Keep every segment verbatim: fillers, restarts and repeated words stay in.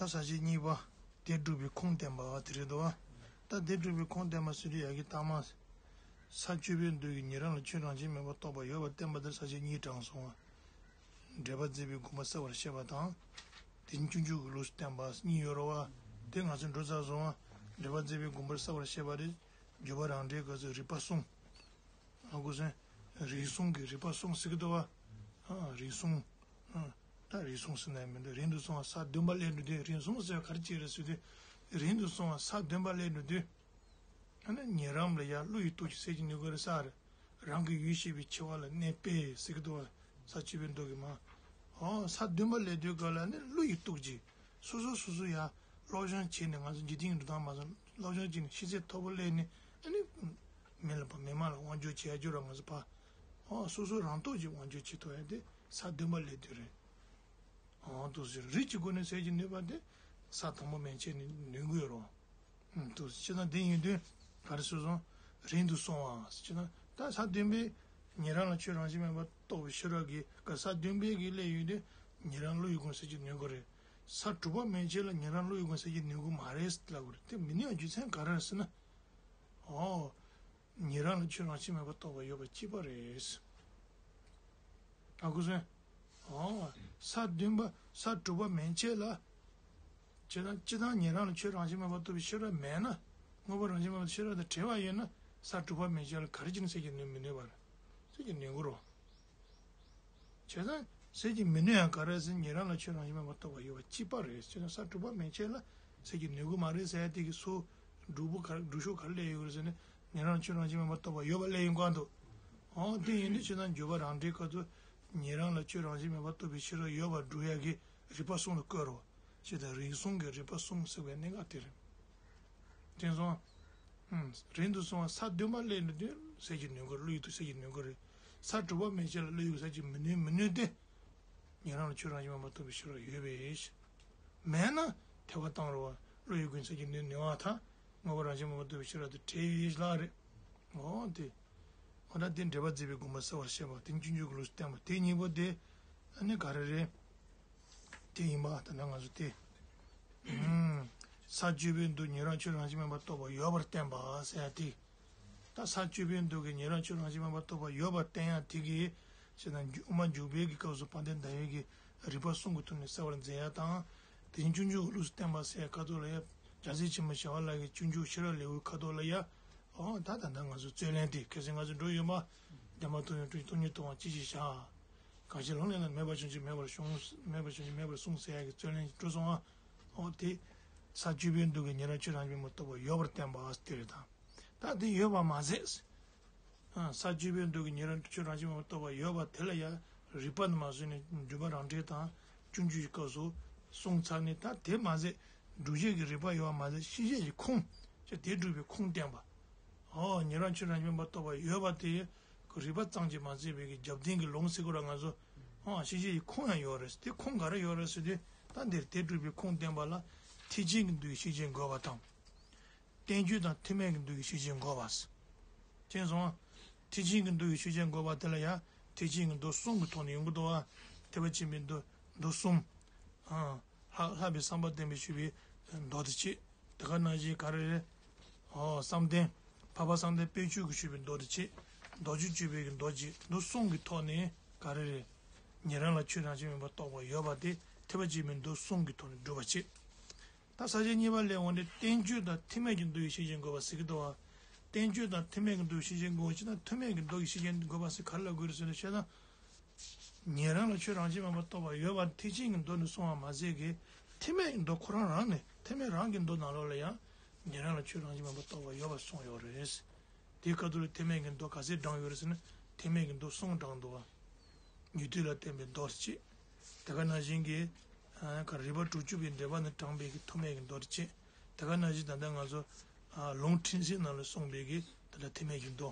ད་ས་བཅད་གཉིས་པ། དེ་སྒྲུབ་པའི་ཁུངས་བསྟན་པ་དེ་རེད་དོ། ད་དེ་སྒྲུབ་པའི་ཁུངས་བསྟན་པ་ཟེར་དུས་ཡ་གི་ལྟག་མ། ས་བཅད་པའི་མདོ་གི་ཉན་རང་ལ་ཆོས་རང་བཞིན་མེད་པར་རྟོགས་པ་ཡོད་པར་བསྟན་པ་དེར་ས་བཅད་གཉིས་དྲངས་སོང་བ། འགྲེལ་པ་མཛད་པའི་དགོངས་པ་གསལ་བར་བཤད་པ་དང་། དེ་བཞིན་སྤྱོད་འཇུག་གི་ལུགས་སུ་བསྟན་པ་གཉིས་ཡོད་རེད་བ། དེ་ང་ཚོས་འགྲོ་ཚར་སོང་བ། འགྲེལ་པ་མཛད་པའི་དགོངས་པ་གསལ་བར་བཤད་པ་དེ། བརྗོད་པ་རང་འགྲེལ་སྐབས་སུ་རིགས་པ་གསུམ། ཨ་ཁུ་སེ། རིགས་གསུམ་གྱི་རིགས་པ་གསུམ་ཟེར་གི་འདུག་བ། ཨ། རིགས་གསུམ། ཨ། ད་རིགས་གསུམ་ཟེར་ན་ཡང་མི་འདུག་རིང་དུ་སོང་བ་ས་བདུན་པ་སླད་འགྲོ་དུས། རིགས་གསུམ་ཟེར་བ་ག་རེ་བྱས་རེད་ཟེར་དུས། རིང་དུ་སོང་བ་ས་བདུན་པ་སླད་འགྲོ་དུས། ཨ་ནི་ཉན་རང་ལ་ཡང་བློ་ཡི་སྟོབས་ཀྱིས་གསལ་བྱེད་ནུས་ཀྱི་རེད་ས་རེད། རང་གི་ཡུལ་ཤེས་པའི་འཆི་བ་ལ་གནས་པས་ཟེར་གི་འདུག་བ། ས་བཅད་པའི་མདོ་གི་མ། ཨོ། ས་བདུན་པ་སླད་འགྲོ་དུས་སྐབས་ལ་ནི་བློ་ཡི་སྟོབས་ཀྱིས། སོ་སོ་སོ་སོ་ཡ། སློབ་སྦྱོང་བྱས་ནས། ང་ཚོ་འཇིག་རྟེན་གྱི་འགྲོ་སྟངས་མ་སོང་སློབ་སྦྱོང་བྱས་ནས་ཤེས་ཚད་མཐོ་པོ་སླེབས་ནས། ཨ་ནི། མི་ལ་བ་མི་མ་ལ་དབང་སྒྱུར་བྱེད་ཡ་སྦྱོར་བ་ང་ཚོ་ཕ། ཨོ། སོ་སོ་རང་སྟོབས་ཀྱིས་དབང་སྒྱུར་བྱེད་ཐུབ་ཡ་དེ་ས་བདུན་པ་སླད་དུ་རེད། ཨོ། འདུག་ཟེར་རིགས་ཀྱི་སྒོ་ནས་གསལ་བྱེད་ནུས་པ་དེ། ས་དང་པོ་མན་ཆད་ནས་ནུས་ཀྱི་ཡོད་རེད། ཨུམ། འདུག་ཟེར་ན་དེ་ཡིན་དུས་ག་རེ་ཟེར་སོང་། རིང་དུ་སོང་བ་ཟེར་ན་ད་ས་བདུན་པའི་ཉན་རང་ལ་ཆོས་རང་བཞིན་མེད་པར་རྟོགས་པའི་ཤེས་རབ་ཀྱི་ག་ས་བདུན་པའི་གི་སླད་ཡོད་དུས་ཉན་རང་བློ་ཡི་སྒོ་ནས་གསལ་བྱེད་ནུས་ཀྱི་རེད། ས་དྲུག་པ་མན་ཆད་ལ་ཉན་རང་བློ་ཡི་སྒོ་ནས་གསལ་བྱེད་ནུས་ཀྱི་མ་རེད་ལབ་དགོས་རེད། དེ་མི་ནུས་པའི་རྒྱུ་མཚན་ག་རེ་རེད་ཟེར་ན། ཨོ། ཉན་རང་ལ་ཆོས་རང་བཞིན་མེད་པར་རྟོགས་པ་ཡོད་པ་གཅིག་པ་རེད། ཨ་ཁུ་སེ། ཨོ། ས་བདུན་པ་ས་དྲུག་པ་མན་ཆད་ལ། ཇི་ལྟར་ཇི་ལྟར་ཉན་རང་ལ་ཆོས་རང་བཞིན་མེད་པར་རྟོགས་པའི་ཤེས་རབ་མེད་ན། དངོས་པོ་རང་བཞིན་མེད་པར་ཤེས་རབ་དང་བྲལ་བ་ཡིན་ན། ས་དྲུག་པ་མན་ཆད་ལ་ག་རེ་བྱས་ནས་གསལ་བྱེད་ནུས་མི་ནུས་པར། གསལ་བྱེད་ནུས་ཀྱི་རེད། བྱས་ཙང་གསལ་བྱེད་མི་ནུས་ཡང་ག་རེ་ཟེར། ཉན་རང་ལ་ཆོས་རང་བཞིན་མེད་པར་རྟོགས་པ་ཡོད་པ་གཅིག་པ་རེད། བྱས་ཙང་ས་དྲུག་པ་མན་ཆད་ལ་གསལ་བྱེད་ནུས་ཀྱི་མ་རེད་ཟེར་ཡ་དེ་གི་སོ། སྒྲུབ་པོ་ག་སྒྲུབ་ཕྱོགས་ག་རེ་སླེབས་ཡོད་རེད་ཟེར་ན། ཉན་རང་ལ་ཆོས་རང་བཞིན་མེད་པར་རྟོགས་པ་ཡོད་པ་སླེབས་ཡོང་གི་འདུག་ཨོ། དེ་ཡིན་དུས་བྱས་ཙང་བརྗོད་པ་རང་འགྲེལ་སྐབས་སུ། ཉན་རང་ལ་ཆོས་རང་བཞིན་མེད་པར་རྟོགས་པའི་ཤེས་རབ་ཡོད་པར་སྒྲུབ་ཡ་གི་རིགས་པ་གསུམ་ལ་བཀོད་རོགས། ཞེས་དང་རིགས་གསུམ་གྱི་རིགས་པ་གསུམ་ཟེར་བའི་གནད་འགག་དེ་རེད། དེ་སོང་། ཨུམ། རིང་དུ་སོང་བ་ས་བདུན་པ་སླད་འགྲོ་དུས་གསལ་བྱེད་ནུས་ཀྱི་བློ་ཡི་སྟོབས་གསལ་བྱེད་ནུས་ཀྱི་རེད། ས་དྲུག་པ་མན་ཆད་ལ་བློ་ཡི་གསལ་བྱེད་མི་ནུས་མི་ནུས་ཏེ། ཉན་རང་ལ་ཆོས་རང་བཞིན་མེད་པར་རྟོགས་པའི་ཤེས་རབ་ཡོད་པས། མེད་ན་ཐལ་བ་བཏང་རུང་བ་བློ་ཡི་སྒོ་ནས་གསལ་བྱེད་ནུས་ནུས་པ་དང་། དངོས་པོ་རང་བཞིན་མེད་པར་རྟོགས་པའི་ཤེས་རབ་དེ་བྲལ་ཡོད་ལགས་རེད། འོ་དེ། འོ་ན་དེ་འགྲེལ་པ་མཛད་པའི་དགོངས་པ་གསལ་བར་བཤད་པ་དེ་སྤྱོད་འཇུག་གི་ལུགས་སུ་བསྟན་པ་དེ་གཉིས་པོ་དེ། ཨ་ནི་ག་རེ་རེད། དེ་ཡིན་པ་ད་ནང་ང་ཚོ་དེ། ཨུམ། ས་བཅད་པའི་མདོ་ཉན་རང་ཆོས་རང་བཞིན་མེད་པར་རྟོགས་པ་ཡོད་པར་བསྟན་པ་ཟེར་ཡ་དེ། ད་ས་བཅད་པའི་མདོ་གི་ཉན་རང་ཆོས་རང་བཞིན་མེད་པར་རྟོགས་པ་ཡོད་པར་བསྟན་ཡ་དེ་གིས། ཞེ་ན་འཇུག་དབུ་མ་འཇུག་པའི་གི་སྐབས་སུ་དཔལ་ལྡན་ཟླ་བའི་གི་རིགས་པ་གསུམ་གྱི་ཐོག་ནས་གསལ་བར་མཛད་ཡ་དང་། དེ་བཞིན་སྤྱོད་འཇུག་གི་ལུགས་སུ་བསྟན་པ་ཟེར་ཡ་ཁ་ཐོག་ལ་ཡ། རྒྱལ་སྲས་ཆེན་པོ་ཞི་བ་ལྷ་གི་སྤྱོད་འཇུག་ཤེས་རབ་ལེའུའི་ཁ་ཐོག་ལ་ཡ། ཨོ་ད་ད་ལྟ་ང་ཚོ་རྩོད་ལན་དེ་ཁ་སང་ང་ཚོ་འགྲོ་ཡོད་མ། བདེན་པ་མཐོང་ཡང་སྟོང་ཉིད་སྟོང་པ་ཅི་ཞིག་བྱ། གང་ཞིག་ལུང་ལས་ལ་མེད་པར་བྱུང་ཞིང་མེད་པར་བྱུང་། མེད་པར་བྱུང་ཞིང་མེད་པར་གསུངས་ཟེར་ཡ་གི་རྩོད་ལན་འགྲོ་སོང་ཨ། ཨོ་དེ། ས་བཅད་པའི་མདོ་གི་ཉན་རང་ཆོས་རང་བཞིན་མེད་པར་རྟོགས་པ་ཡོད་པར་བསྟན་པ་དེ་རེད་དང་། ད་དེ་ཡོད་པ་མ་ཟད། ཨ། ས་བཅད་པའི་མདོ་གི་ཉན་རང་ཆོས་རང་བཞིན་མེད་པར་རྟོགས་པ་ཡོད་པ་དེ་ལ་ཡང་རིགས་པ་ནས་མ་བཟུང་ནས་བརྗོད་པ་རང་འགྲེལ་དང་སྤྱོད་འཇུག་གི་སྐབས་སུ་གསུངས་ཚར་ནས། ད་དེ་མ་ཟད་སྒྲུབ་བྱེད་ཀྱི་རིགས་པ་ཡོད་པ་མ་ཟད་ཤེས་བྱེད་ཀྱི་ཁུངས་ཀྱང་དེ་སྒྲུབ་པའི་ཁུངས་བསྟན་པ། ཨོ་ཉན་རང་ཆོས་རང་བཞིན་མེད་པར་རྟོགས་པ་ཡོད་པ་དེ་གི་རིགས་པ་ཙམ་གྱིས་མ་ཟད་པའི་གི་རྒྱབ་རྟེན་གྱི་ལུང་ཟེར་དགོས་ར་ང་ཚོ། ཨོ་ཤེས་བྱེད་ཀྱི་ཁུངས་ཡང་ཡོད་རེད། དེ་ཁུངས་ག་རེ་ཡོད་རེད་ཟེར་དུས། ད་འདིར་དེ་སྒྲུབ་པའི་ཁུངས་བསྟན་པ་ལ་ཐེག་ཆེན་གྱི་མདོ་ཡི་ཤེས་བྱེད་འགོད་པ་དང་། བསྟན་བཅོས་དང་ཐེག་དམན་གྱི་མདོ་ཡི་ཤེས་བྱེད་འགོད་པ། དེ་སོང་། ཐེག་ཆེན་གྱི་མདོ་ཡི་ཤེས་བྱེད་འགོད་པ་དེ་ལ་ཡང་ཐེག་ཆེན་གྱི་མདོ་གསུམ་གྱི་ཐོག་ནས་ཡོང་གི་འདུག་བ། ཐེག་པ་ཆེན་པོའི་མདོ་མདོ་གསུམ། ཨ། ལྷག་ལྷག་པའི་བསམ་པ་བརྟན་པོས་ཞུས་པའི་མདོ་དེ་གཅིག་དེ་ག་ནང་བཞིན་ག་རེ་རེད། ཨོ་བསམ་གཏན། འཕགས་པ་བསམ་གཏན་དཔལ་སྤྱོད་ཀྱིས་ཞུས་པའི་མདོ་དེ་གཅིག་མདོ་རྒྱུད་སྤྱོད་པའི་གི་མདོ་གཅིག་མདོ་གསུམ་གྱི་ཐོག་ནས་ག་རེ་རེད། ཉན་རང་ལ་ཆོས་རང་བཞིན་མེད་པར་རྟོགས་པ་ཡོད་པ་དེ་ཐེག་པ་ཆེན་པོའི་མདོ་གསུམ་གྱི་ཐོག་ནས་སྒྲུབ་པ་གཅིག་ད་ས་བཅད་གཉིས་པ་ལས་འོངས་ཏེ་བསྟན་བཅོས་དང་ཐེག་དམན་གྱི་མདོ་ཡི་ཤེས་བྱེད་འགོད་པ་ཟེར་གྱི་འདུག་བ། བསྟན་བཅོས་དང་ཐེག་དམན་གྱི་མདོ་ཡི་ཤེས་བྱེད་འགོད་པ་ཅི་དང་ཐེག་དམན་གྱི་མདོ་ཡི་ཤེས་བྱེད་འགོད་པ་ཟེར་ག་རེ་ལབ་དགོས་རེད་ཟེར་ན། བཤད་ན། ཉན་རང་ལ་ཆོས་རང་བཞིན་མེད་པར་རྟོགས་པ་ཡོད་པ་ཐེག་ཆེན་གྱི་མདོ་ནས་གསུངས་པ་མ་ཟད་ཀྱི། ཐེག་དམན་གྱི་མདོ་ཁོ་རང་རང་ནས་ཐེག་དམན་རང་གི་མདོ་ནང་ལོགས་ལ་ཡང་། ཉན་རང་ལ་ཆོས་རང་བཞིན་མེད་པར་རྟོགས་པ་ཡོད་པར་གསུངས་ཡོད་རེད། དེའི་ཁ་ཐུག་ལ་ཐེག་དམན་གྱི་མདོ་ག་ཚད་དྲངས་ཡོད་རེད་ཟེར་ན། ཐེག་དམན་གྱི་མདོ་གསུམ་དྲངས་འདུག་བ། ཉན་ཐོས་ལ་བརྟེན་པའི་མདོ་གཅིག་དེ་ག་ནང་བཞིན་གྱི། ཨ། ག་རིགས་པ་དྲུག་ཅུ་པའི་འགྲེལ་པ་ནས་དྲངས་པའི་གི་ཐེག་དམན་གྱི་མདོ་གཅིག་དེ་ག་ནང་བཞིན་ད་ལྟ་ང་ཚོ། ཨ། ལུང་ཕྲན་ཚེགས་ནང་ལ་གསུངས་པའི་གི་ད་ལྟ་ཐེག་དམན་གྱི་མདོ།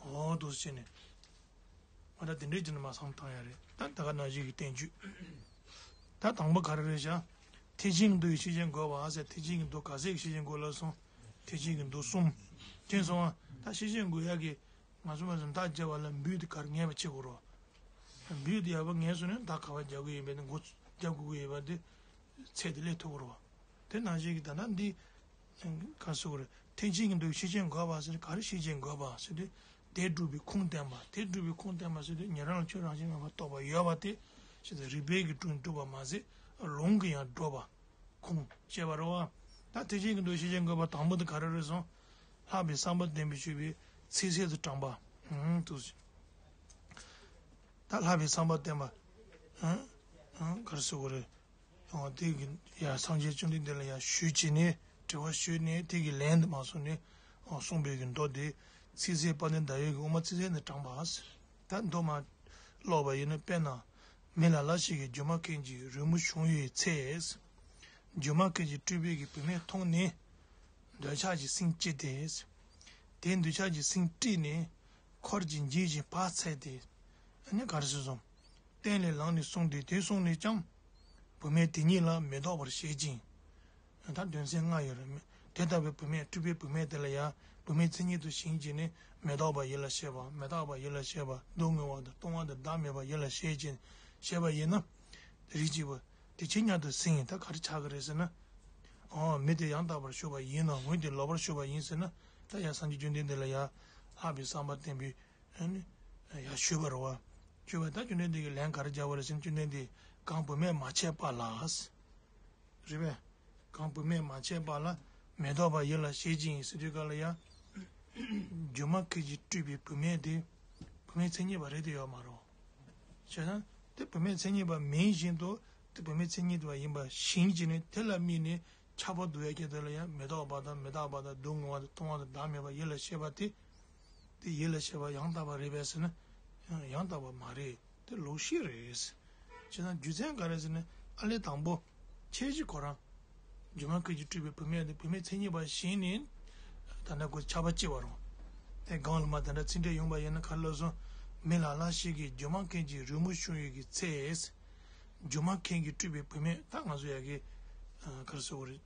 འོ་འདུག་སེ་བྱས་ནས། ང་ད་དེ་འདྲའི་ཅིག་ནས་མ་བསམ་བཏང་ཡ་རེད། ད་ད་ག་ནང་བཞིན་གྱི་བསྟན་བཅོས། ད་དང་པོ་ག་རེ་རེད་བཞག་ཐེག་ཆེན་གྱི་མདོ་ཡི་ཤེས་བྱེད་འགོད་པ་ཟེར། ཐེག་ཆེན་གྱི་མདོ་ག་ཚད་ཀྱི་ཤེས་བྱེད་འགོད་ལབ་སོང་། ཐེག་ཆེན་གྱི་མདོ་གསུམ། དེ་སོང་བ། ད་ཤེས་བྱེད་འགོད་ཡ་གི། ང་ཚོ་མ་ཟད་མདའ་རྒྱབ་པ་ལ་འབུད་དེ་ག་རེ་ངེས་པ་བྱེད་དགོས་རོ། འབུད་དེ་ཡག་པོ་ངེས་སོང་ན་མདའ་ག་པར་རྒྱག་གི་ཡོད་པ་དེ་མགོ་རྒྱག་དགོས་ཀྱི་ཡོད་པ་དེ། ཚད་དེ་སླེབས་ཐུབ་ཀྱི་རེད་བ། དེ་ནང་བཞིན་གྱི་ད་ལྟ་འདི་ག་རེ་ཟེར་དགོས་རེད། ཐེག་ཆེན་གྱི་མདོ་ཤེས་བྱེད་འགོད་པ་ཟེར་ག་རེ་ཤེས་བྱེད་འགོད་པ་ཟེར་དུས། དེ་སྒྲུབ་པའི་ཁུངས་བསྟན་པ། དེ་སྒྲུབ་པའི་ཁུངས་བསྟན་པ་ཟེར་དུས་ཉན་རང་ལ་ཆོས་རང་བཞིན་མེད་པར་རྟོགས་པ་ཡོད་པ་དེ་ཞེས་ཏེ་རིགས་པས་ཀྱིས་སྒྲུབ་སྒྲུབ་པ་མ་ཟད་ལུང་གིས་ཡང་སྒྲུབ་པ། ཁུངས་བཤད་པ་རེད་བ། ད་ཐེག་ཆེན་གྱི་མདོ་ཤེས་བྱེད་འགོད་པ་དང་པོ་དེ་ག་རེ་རེད་སོང་། ལྷག་པའི་བསམ་པ་བསྟན་པའི་ཞུས་པའི་ཚིག་གསལ་དུ་དྲངས་པ། ཨང་དུ། ད་ལྷག་པའི་བསམ་པ་བསྟན་པ། ཨང་ཨང་ག་རེ་ཟེར་དགོས་རེད། ཨང་དེ་གི་ཡ་སངས་རྒྱས་བཅོམ་ལྡན་འདས་ལ་ཡ་ཞུས་བྱས་ནས་དྲི་བ་ཞུས་ནས་དེ་གི་ལན་དུ་མ་སོང་ནས་ཨང་གསུངས་པའི་གི་མདོ་དེ་ཚིག་གསལ་དཔལ་ལྡན་ཟླ་འོད་ཀྱི་དབུ་མ་ཚིག་གསལ་ནས་དྲངས་པ། ད་མདོ་མ་ཀློག་པ་ཡིན་ན། དཔེར་ན། མི་ལ་ལ་ཞིག་གིས་སྒྱུ་མ་མཁན་གྱི་རོལ་མོ་ཞུ་བའི་ཚེ། སྒྱུ་མ་མཁན་གྱི་སྤྲུལ་པའི་གི་བུད་མེད་མཐོང་ནས། འདོད་ཆགས་ཀྱིས་སེམས་སྐྱེས་ཏེ། དེ་འདོད་ཆགས་ཀྱིས་སེམས་དཀྲིས་ནས། འཁོར་གྱིས་འགྱེད་བཞིན་བག་ཚད་དེ། ཨ་ནི་ག་རེ་ཟེར་སོང་། སྟན་ལས་ལངས་ནས་སོང་སྟེ། དེ་སོང་ནས་ཀྱང་། བུད་མེད་དེ་ཉིད་ལ་མི་ལྡོག་པར་བཞེད་ཅིང་། ད་དོན་ཚན་ལྔ་ཡོད་རེད། དེ་ལྟ་བུའི་བུད་མེད་སྤྲུལ་པའི་བུད་མེད་དེ་ལ་ཡང་བུད་མེད་མཚན་ཉིད་དུ་ཞེན་བྱས་ནས་མི་ལྡོག་པ་ཡིད་ལ་བྱེད་པ། མི་རྟག་པ་ཡིད་ལ་བྱེད་པ། སྡུག་བསྔལ་བ་དང་སྟོང་པ་དང་བདག་མེད་པ་ཡིད་ལ་བྱེད་ཅིང་བྱེད་པ་ཡིན་ན། རིགས་གཅིག་པ་དེ་ཇི་སྙེད་དུ་ཟིན། ད་ག་རེ་ཆགས་ཀྱི་རེད་ཟེར་ན། འོ་མི་དེ་ཡང་དག་པར་ཞུགས་པ་ཡིན་ནམ། འོ་དེ་ལོག་པར་ཞུགས་པ་ཡིན་ཟེར་ན། ད་ཡང་སངས་རྒྱས་བཅོམ་ལྡན་འདས་ལ་ཡང་ལྷག་པའི་བསམ་པ་བསྟན་པའི། ཨ་ནི། ཡང་ཞུས་པ་རེད་བ། ཞུས་པ་ད་བཅོམ་ལྡན་འདས་ཀྱིས་ལན་ག་རེ་བརྒྱབ་པ་རེད་ཟེར་ན། བཅོམ་ལྡན་འདས་གང་བུད་མེད་མ་ཆད་པ་ལ། རེད་པས། གང་བུད་མེད་མ་ཆད་པ་ལ་མི་ལྡོག་པ་ཡིད་ལ་བྱེད་ཅིང་ཟེར་དུས་སྐབས་ལ་ཡང་། སྒྱུ་མ་མཁན་གྱིས་སྤྲུལ་པའི་བུད་མེད་དེ་བུད་མེད་མཚན་ཉིད་པ་རེད་དེ་ཡོད་མ་རེད། བྱས་ཙང་དེ་བུད་མེད་མཚན་ཉིད་པ་མིན་བཞིན་དུ་དེ་བུད་མེད་མཚན་ཉིད་པ་ཡིན་པ་ཞེན་བྱས་ནས་དེ་ལ་དམིགས་ནས་ཆགས་པ་འདུལ་ཡ་སྐད་དེ་ལ་ཡང་མི་རྟག་པ་དང་མི་རྟག་པ་དང་སྡུག་བསྔལ་བ་དང་སྟོང་པ་དང་བདག་མེད་པ་ཡིད་ལ་བྱེད་པ་དེ། དེ་ཡིད་ལ་བྱེད་པ་ཡང་དག་པ་རེད་པས་ཟེར་ན། ཡང་དག་པ་མ་རེད། དེ་ལོག་ཤེས་རེད། བྱས་ཙང་རྒྱུ་མཚན་ག་རེ་ཟེར་ན། ཨ་ལས་དང་པོ། ཁྱེད་ཀྱིས་ཁོ་རང་། སྒྱུ་མ་མཁན་གྱིས་སྤྲུལ་པའི་བུད་མེད་དེ་བུད་མེད་མཚན་ཉིད་པ་ཞེན་ནས། ད་ལྟ་ཁོ་ཆགས་པ་སྐྱེ་བ་རུང་། དེ་སྒང་ལ་མ་དེ་འདྲ་ཚིག་འགྲེལ་ཡོང་པ་ཡིན་ན་ག་རེ་ལབ་སོང་། མི་ལ་ལ་ཞིག་གིས་སྒྱུ་མ་མཁན་གྱི་རོལ་མོ་ཞུ་བའི་གི་ཚེ། སྒྱུ་མ་མཁན་གྱིས་སྤྲུལ་པའི་བུད་མེད། ད་ང་ཚོ་ཡ་གི། ག་རེ་ཟེར་དགོས་རེད།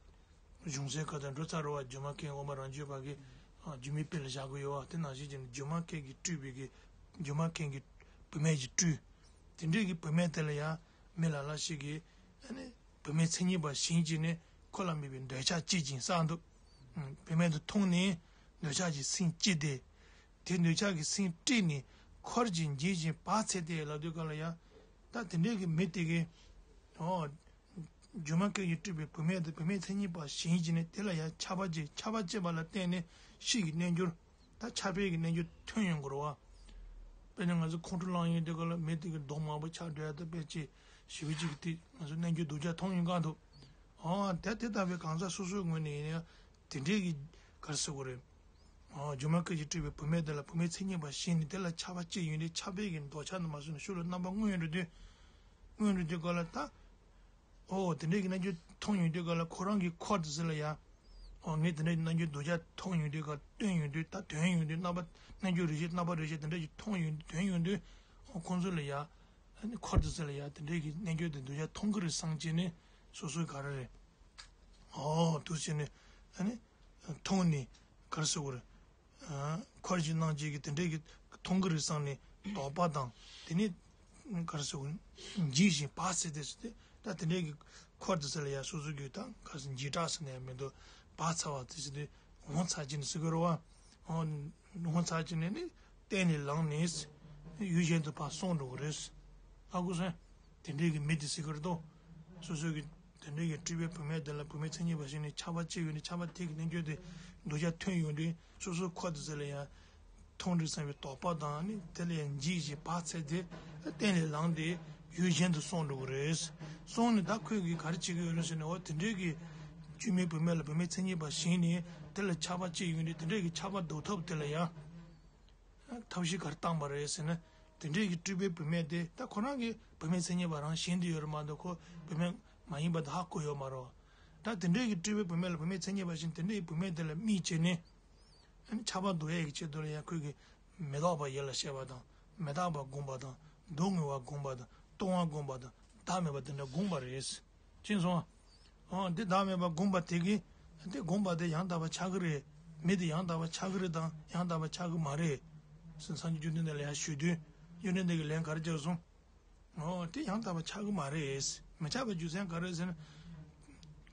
གཞུང་སའི་ཁ་དང་འགྲོ་ཚར་རོ་བ། སྒྱུ་མ་མཁན་དབུ་མ་རང་རྒྱུད་པ་གི། སྒྱུ་མའི་དཔེ་ལ་བཞག་གི་ཡོད་བ། དེ་ནང་བཞིན་གྱི་སྒྱུ་མ་མཁན་གྱིས་སྤྲུལ་པའི་གི། སྒྱུ་མ་མཁན་གྱིས་བུད་མེད་ཀྱིས་སྤྲུལ། དེ་འདྲའི་གི་བུད་མེད་དེ་ལ་ཡང་མི་ལ་ལ་ཞིག་གིས། ཨ་ནི། བུད་མེད་མཚན་ཉིད་པ་ཞེན་བྱས་ནས་ཁོ་ལ་དམིགས་པའི་འདོད་ཆགས་སྐྱེ་ཅིང་བསམ་འདུག་བུད་མེད་དེ་མཐོང་ནས་འདོད་ཆགས་ཀྱིས་སེམས་སྐྱེས་ཏེ། དེ་འདོད་ཆགས་ཀྱིས་སེམས་དཀྲིས་ནས་འཁོར་གྱིས་འགྱེད་བཞིན་བག་ཚད་དེ་ལབ་དུས་སྐབས་ལ་ཡང་། ད་དེ་འདྲའི་གི་མི་དེ་གིས། ཨོ། སྒྱུ་མ་མཁན་གྱིས་སྤྲུལ་པའི་བུད་མེད་དེ་བུད་མེད་མཚན་ཉིད་པ་ཞེན་བྱས་ནས་དེ་ལ་ཡང་ཆགས་པ་སྐྱེས། ཆགས་པ་སྐྱེས་པ་ལ་བརྟེན་ནས་ཕྱི་ཡི་རྣལ་འབྱོར། ད་ཆགས་པའི་གི་རྣལ་འབྱོར་ཐོན་ཡོང་གི་རེད་བ། དཔེར་ན་ང་ཚོ་ཁོང་ཁྲོ་ལངས་ཡོང་དུས་སྐབས་ལ་མི་དེ་གི་མདོག་དམར་པོ་ཆགས་འགྲོ་ཡ་ད་དཔེ་ཅིག་ཞེ་པོ་ཅིག་གི་དེ་ང་ཚོ་རྣལ་འབྱོར་སྡུག་ཅག་མཐོང་ཡོང་གི་འདུག་ཨོ་དེ་དེ་ལྟ་བུའི་གང་ཟག་སོ་སོའི་ངོས་ནས་ཡིན་ན་ཡང་དེ་འདྲའི་གི་ག་རེ་ཟེར་དགོས་རེད། ཨོ་སྒྱུ་མ་མཁན་གྱིས་སྤྲུལ་པའི་བུད་མེད་དེ་ལ་བུད་མེད་མཚན་ཉིད་པ་ཞེན་ནས་དེ་ལ་ཆགས་པ་སྐྱེས་ཡོང་དུས་ཆགས་པའི་གི་འདོད་ཆགས་དུ་མ་སོང་ནས་ཤུགས་ལ་རྣམ་པ་མངོན་འགྲོ་དུས། མངོན་འགྲོ་དུས་སྐབས་ལ་ད། ཨོ་དེ་འདྲའི་གི་རྣལ་འབྱོར་མཐོང་ཡོང་དུས་སྐབས་ལ་ཁོ་རང་གི་འཁོར་དེ་ཚོ་ལ་ཡ། ཨོ་ངས་དེ་འདྲའི་རྣལ་འབྱོར་སྡུག་ཅག་མཐོང་ཡོང་དུས་སྐབས་སྟོན་ཡོང་དུས་ད་དོན་ཡོང་དུས་རྣམ་པ་རྣལ་འབྱོར་རིགས་ཤེས་རྣམ་པ་རིགས་ཤེས་དེ་འདྲ་ཞིག་མཐོང་ཡོང་དུས་དོན་ཡོང་དུས། ཨོ་ཁོང་ཚོ་ལ་ཡ། ཨ་ནི་འཁོར་དེ་ཚོ་ལ་ཡ་དེ་འདྲའི་གི་རྣལ་འབྱོར་དེ་སྡུག་ཅག་མཐོང་གི་རེད་བསམ་བྱས་ནས་སོ་སོའི་ག་རེ་རེད། ཨོ་འདུག་བྱས་ནས་ཨ་ནི། མཐོང་ནས་ག་རེ་ཟེར་དགོས་རེད། འཁོར་གྱི་སྣང་བྱེད་ཀྱི་དེ་འདྲའི་གི་མཐོང་གི་རེད་བསམ་ནས་དོགས་པ་དང་དེ་ནས་ག་རེ་ཟེར་དགོས་རེད། འཇིགས་ཤིང་བག་ཚ་སྟེ་ཟེར་ཏེ་ད་དེ་འདྲའི་གི་འཁོར་དེ་ཚོ་ལ་ཡ་སོ་སོ་གི་ད་ག་རེ་ཟེར་འཇིགས་སྐྲག་ཟེར་ནས་ཡང་མི་འདུག་བག་ཚ་བ་དེ་ཟེར་ཏེ་ངོ་ཚ་བྱས་ནས་ཟེར་གི་རེད་བ། ངོ་ཚ་བྱས་ནས་ནི་སྟན་ལས་ལངས་ནས་ཡུལ་གཞན་དུ་ཕར་སོང་འགྲོ་གི་རེད། ཧ་གོ་སོང་། དེ་འདྲའི་གི་མི་དེ་ཟེར་གི་རེད་དོ། སོ་སོ་གི་དེ་འདྲའི་གི་སྤྲུལ་པའི་བུད་མེད་དེ་ལ་བུད་མེད་མཚན་ཉིད་པ་ཞིག་ནས་ཆགས་པ་སྐྱེ་ཡོང་དུས་ཆགས་པ་དེ་གི་རྣལ་འབྱོར་དེ་འདོད་ཆགས་ཐོན་ཡོང་དུས་སོ་སོའི་འཁོར་དེ་ཚོ་ལ་ཡང་མཐོང་འདྲ་བསམ་པའི་དོགས་པ་དང་ནི་དེ་ལ་ཡང་འཇིགས་ཤིང་བག་ཚ་སྟེ་སྟན་ལས་ལངས་ཏེ་ཡུལ་གཞན་དུ་སོང་འགྲོ་གི་རེད། སོང་ནས་ད་ཁོས་གི་ག་རེ་བྱེད་ཀྱི་ཡོད་རེད་ཟེར་ནས་འོ་དེ་འདྲའི་གི་སྤྲུལ་པའི་བུད་མེད་ལ་བུད་མེད་མཚན་ཉིད་པ་ཞིག་ནས་དེ་ལ་ཆགས་པ་སྐྱེ་ཡོང་དུས་དེ་འདྲའི་གི་ཆགས་པ་བཟློག་ཐབས་དེ་ལ་ཡང་། ཐབས་ཤེས་ག་རེ་བཏང་པ་རེད་ཟེར་ན། དེ་འདྲའི་གི་སྤྲུལ་པའི་བུད་མེད་དེ་ད་ཁོ་རང་གི་བུད་མེད་མཚན་ཉིད་པ་རང་ཞེན་དུ་ཡོད་རེད་མ་གཏོགས་ཁོ་བུད་མེད་མ་ཡིན་པ་དེ་ཧ་གོ་ཡོད་མ་རེད། ད་དེ་འདྲའི་གི་སྤྲུལ་པའི་བུད་མེད་ལ་བུད་མེད་མཚན་ཉིད་པ་ཞིག་དེ་འདྲའི་བུད་མེད་དེ་ལ་དམིགས་བྱས་ནས། ཨ་ནི་ཆགས་པ་བཟློག་ཡས་ཀྱི་ཆེད་དུ་ལ་ཡང་ཁོས་གི་མི་རྟག་པ་ཡིད་ལ་བྱེད་པ་དང་མི་རྟག་པ་སྒོམ་པ་དང་སྡུག་བསྔལ་བ་སྒོམ་པ་དང་སྟོང་པ་སྒོམ་པ་དང་བདག་མེད་པ་དེ་འདྲ་སྒོམ་པ་རེད། ཅེས་གསུངས། འོ་འདི་བདག་མེད་པ་སྒོམ་པ་དེ་གིས་དེ་སྒོམ་པ་དེ་ཡང་དག་པ་ཆགས་ཀྱི་རེད། མི་དེ་ཡང་དག་པ་ཆགས་ཀྱི་རེད་དང་ཡང་དག་པ་ཆགས་ཀྱི་མ་རེད། ཟེར་སངས་རྒྱས་བཅོམ་ལྡན་འདས་ལ་ཡང་ཞུས་དུས་བཅོམ་ལྡན་འདས་ཀྱིས་ལན་ག་རེ་བརྒྱབ་སོང་། འོ་དེ་ཡང་དག་པ་ཆགས་ཀྱི་མ་རེད། མི་ཆགས་པའི་རྒྱུ་མཚན་ག་རེ་ཟེར་ན།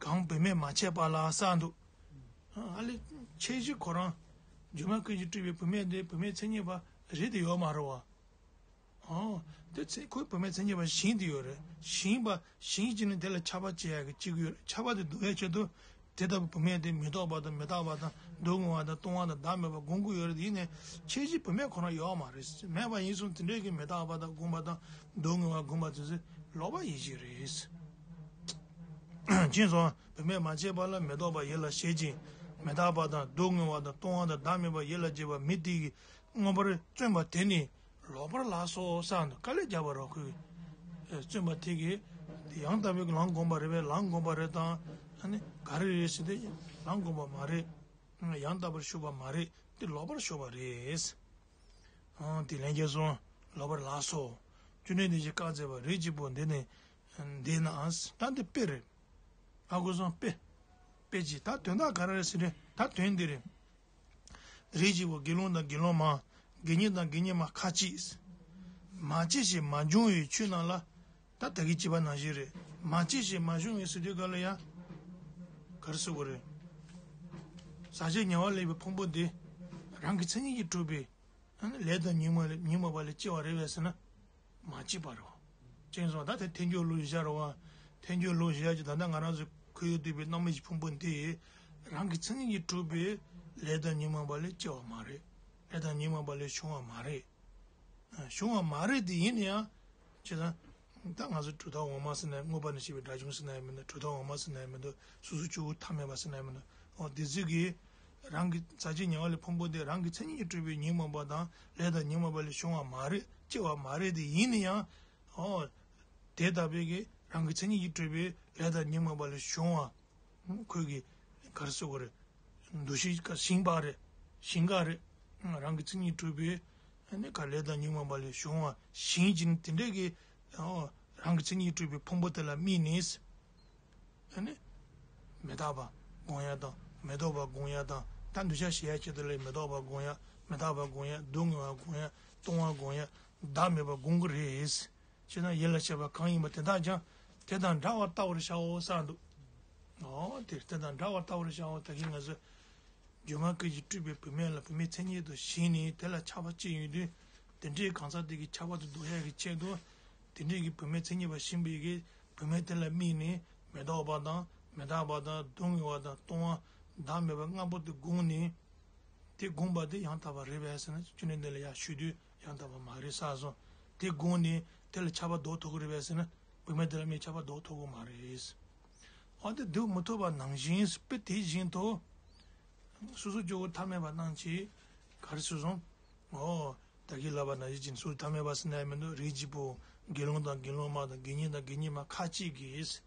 གང་བུད་མེད་མ་བྱས་པ་ལ་ཟེར་འདུག་ཨ་ལས་ཁྱད་གཞི་ཁོ་རང་སྒྱུ་མ་ཀུན་གྱིས་སྤྲུལ་པའི་བུད་མེད་དེ་བུད་མེད་མཚན་ཉིད་པ་རེད་དེ་ཡོད་མ་རེད་བ། ཨོ། དེ་ཚེ་ཁོའི་བུད་མེད་མཚན་ཉིད་པ་བཞིན་དུ་ཡོད་རེད། བཞིན་པ་བཞིན་གྱིས་ནི་དེ་ལ་ཁྱབ་པ་བྱེད་ཡག་གི་གཅིག་ཡོད་རེད། ཁྱབ་པ་དེ་འདུག་ཡག་ཆེད་དུ་དེ་ལྟ་བུ་བུད་མེད་དེ་མི་རྟོག་པ་དང་མི་རྟག་པ་དང་སྡུག་བསྔལ་བ་དང་ལྟུང་བ་དང་བདག་མེད་པ་སྒོམ་གྱི་ཡོད་རེད། ཡིན་ནའི་ཁྱད་གཞི་བུད་མེད་ཁོ་ན་ཡོད་མ་རེད། མེད་པ་ཡིན་སོང་དེ་འདྲས་ཀྱི་མི་རྟག་པ་དང་སྒོམ་པ་དང་སྡུག་བསྔལ་བ་སྒོམ་པ་དེ་ཚོ་ལོག་པ་ཡིན་གྱི་རེད། ཅེས་སོ། བུད་མེད་མ་བྱས་པ་ལ་མི་རྟོག་པ་ཡིད་ལ་བྱེད་ཅིང་མི་རྟག་པ་དང་སྡུག་བསྔལ་བ་དང་ལྟུང་བ་དང་བདག་མེད་པ་ཡིད་ལ་བྱེད་པ་མི་དེ་གིས་མངོན་པར་བརྩོན་པ་དེ་ནི། ལོག་པར་ལགས་སོ་ཟེར་འདུག་དཀའ་ལས་རྒྱབ་པ་རོ་ཁོས། ཨེ་བརྩོན་པ་དེ་གིས་དེ་ཡང་དག་པའི་ལམ་བསྒོམ་པ་རེད་པས། ལམ་བསྒོམ་པ་རེད་དང་ཨ་ནི་ག་རེ་རེད་ཟེར་ཏེ་ལམ་བསྒོམ་པ་མ་རེད། ཡང་དག་པར་ཞུགས་པ་མ་རེད། དེ་ལོག་པར་ཞུགས་པ་རེད། ཨང་དེ་ལན་རྒྱལ་སོང་ལོག་པར་ལགས་སོ། བཅུ་གནས་དེ་བཞིན་བཀག་མཛད་པ་རིགས་གཅིག་པུ་འདི་ནི་འདི་ན་ད་འདི་དཔེ་རེད། ཨ་ཁུ་སོང་དཔེ། དཔེ་ཅིག་ད་དོན་དག་ག་རེ་རེད་ཟེར་ན་ད་དོན་འདི་རེད། རིགས་གཅིག་པུ་དགེ་སློང་དང་དགེ་སློང་མ། དགེ་བསྙེན་དང་དགེ་བསྙེན་མ་ཁ་ཅིག་མ་སྐྱེས་ཤིང་མ་བྱུང་བའི་ཆོས་རྣམས་ལ། ད་ད་གིན་བྱས་པ་ནང་བཞིན་རེད། མ་སྐྱེས་ཤིང་མ་བྱུང་བའི་ཟེར་དུས་ག་ལ་ཡ། ག་རེ་ཟེར་དགོས་རེད། ཟག་བཅས་ཉེ་བར་ལེན་པའི་ཕུང་པོ་འདི། རང་གི་མཚན་ཉིད་ཀྱིས་གྲུབ་པའི། ལས་དང་ཉོན་མོངས་ལས་ཉོན་མོངས་པ་ལས་སྐྱེ་བ་རེད་པས་ཟེར་ན། མ་སྐྱེས་པ་རེད་བ། ཅེས་སོགས་ད་དེ་ཐལ་འགྱུར་ལུགས་བཞག་རེད་བ། ཐལ་འགྱུར་ལུགས་བཞག་ཅིག་ད་ལྟ་ང་རང་ཚོ་ཁོར་ཡུག་འདུས་པའི་རྣམ་སྨིན་གྱི་ཕུང་པོ་འདི། རང་གི་མཚན་ཉིད་ཀྱིས་གྲུབ་པའི་ལས་དང་ཉོན་མོངས་པ་ལས་སྐྱེ་བ་མ་རེད། ལས་དང་ཉོན་མོངས་པ་ལས་བྱུང་བ་མ་རེད། བྱུང་བ་མ་རེད་དེ་ཡིན་ན་ཡང་། ཅེ་ན། ད་ང་ཚོ་གྲུབ་མཐའ་འོག་མ་ཟེར་ན་མངོན་པ་ནས་བཤད་པའི་དགྲ་བཅོམ་ཟེར་ན་ཡང་མི་འདུག་གྲུབ་མཐའ་འོག་མ་ཟེར་ན་ཡང་མི་འདུག་སོ་སོ་སྐྱེ་བོ་ཐ་མལ་པ་ཟེར་ན་ཡང་མི་འདུག་འོ་དེ་ཚོས་ཀྱིས། རང་གི་ཟག་བཅས་ཉེ་བར་ལེན་ཕུང་པོ་དེ་རང་གི་མཚན་ཉིད་ཀྱིས་གྲུབ་པའི་ཉོན་མོངས་པ་དང་ལས་དང་ཉོན་མོངས་པ་ལས་བྱུང་བ་མ་རེད་སྐྱེ་བ་མ་རེད་དེ་ཡིན་ན་ཡང་། འོ། དེ་ལྟ་བུའི་གི་རང་གི་མཚན་ཉིད་ཀྱིས་གྲུབ་པའི་ལས་དང་ཉོན་མོངས་པ་ལས་བྱུང་བ། ཁོས་གི་ག་རེ་ཟེར་དགོས་རེད། འདུ་ཤེས་ཀ་ཞིང་པ་རེད། ཞིང་ཁ་རེད། རང་གི་མཚན་ཉིད་གྲུབ་པའི་ཨ་ནི་ག་ལས་དང་ཉོན་མོངས་པ་ལས་བྱུང་བ་ཞིང་ཅན་དེ་འདྲས་ཀྱི་རང་གི་མཚན་ཉིད་གྲུབ་པའི་ཕུང་པོ་དེ་ལ་དམིགས་ནས་ཨ་ནི་མི་རྟག་པ་སྒོམ་ཡ་དང་མི་ལྡོག་པ་སྒོམ་ཡ་དང་ད་འདུ་བྱ་ཞི་ཡ་ཆེད་དུ་ལས་མི་ལྡོག་པ་སྒོམ་ཡ་མི་རྟག་པ་སྒོམ་ཡ་སྡུག་བསྔལ་བ་སྒོམ་ཡ་ལྟུང་བ་སྒོམ་ཡ་བདག་མེད་པ་སྒོམ་གི་རེད། ཅེ་ན་ཡིད་ལ་བྱེད་པ་གང་ཡིན་པ་དེ་དག་ཀྱང་དེ་དང་འདྲ་བར་བལྟ་བར་བྱའོ་གསུངས་འདུག་འོ་དེ་དེ་དང་འདྲ་བར་བལྟ་བར་བྱའོ། ད་གིན་ང་ཚོས་སྒྱུ་མ་སྐད་ཅིག་སྤྲུལ་པའི་བུད་མེད་ལ་བུད་མེད་མཚན་ཉིད་དུ་ཞེན་ནས་དེ་ལ་ཆགས་པ་སྐྱེས་ཡོང་དུས་དེ་འདྲའི་གང་ཟག་དེ་གི་ཆགས་པ་དེ་ཟློག་ཡག་གི་ཆེད་དུ་དེ་འདྲའི་གི་བུད་མེད་མཚན་ཉིད་པ་ཞེན་པའི་གི་བུད་མེད་དེ་ལ་དམིགས་ནས་མི་ལྡོག་པ་དང་མི་རྟག་པ་དང་སྡུག་བསྔལ་བ་དང་ལྟུང་བ་བདག་མེད་པ་ལྔ་པོ་དེ་བསྒོམས་ནས། དེ་བསྒོམས་པ་དེ་ཡང་དག་པ་རེད་པས་ཟེར་ན་བཅུ་གནས་འདི་ལ་ཡར་ཞུས་དུས་ཡང་དག་པ་མ་རེད་ཟེར་སོང་། དེ་བསྒོམས་ནས་དེ་ལ་ཆགས་པ་ཟློག་ཐུབ་ཀྱི་རེད་པས་ཟེར་ན་བུད་མེད་དེ་ལ་མི་ཆགས་པ་ཟློག་ཐུབ་ཀྱི་མ་རེད། འོ་དེ་འདུག་མི་ཐུབ་པ་ནང་བཞིན་དཔེ་དེ་བཞིན་དུ། སོ་སོ་སྐྱེ་བོ་ཐ་མལ་པ་རྣམས་ཀྱིས་ག་རེ་ཟེར་སོང་། འོ། ད་གིན་ལབ་པ་ནང་བཞིན་ཅིག་སོ་སོ་ཐ་མལ་པ་ཟེར་ན་ཡང་མི་འདུག་རིགས་གཅིག་པོ་དགེ་སློང་དང་དགེ་སློང་མ་དང་དགེ་བསྙེན་དང་དགེ་བསྙེན་མ་ཁ་ཅིག་གིས།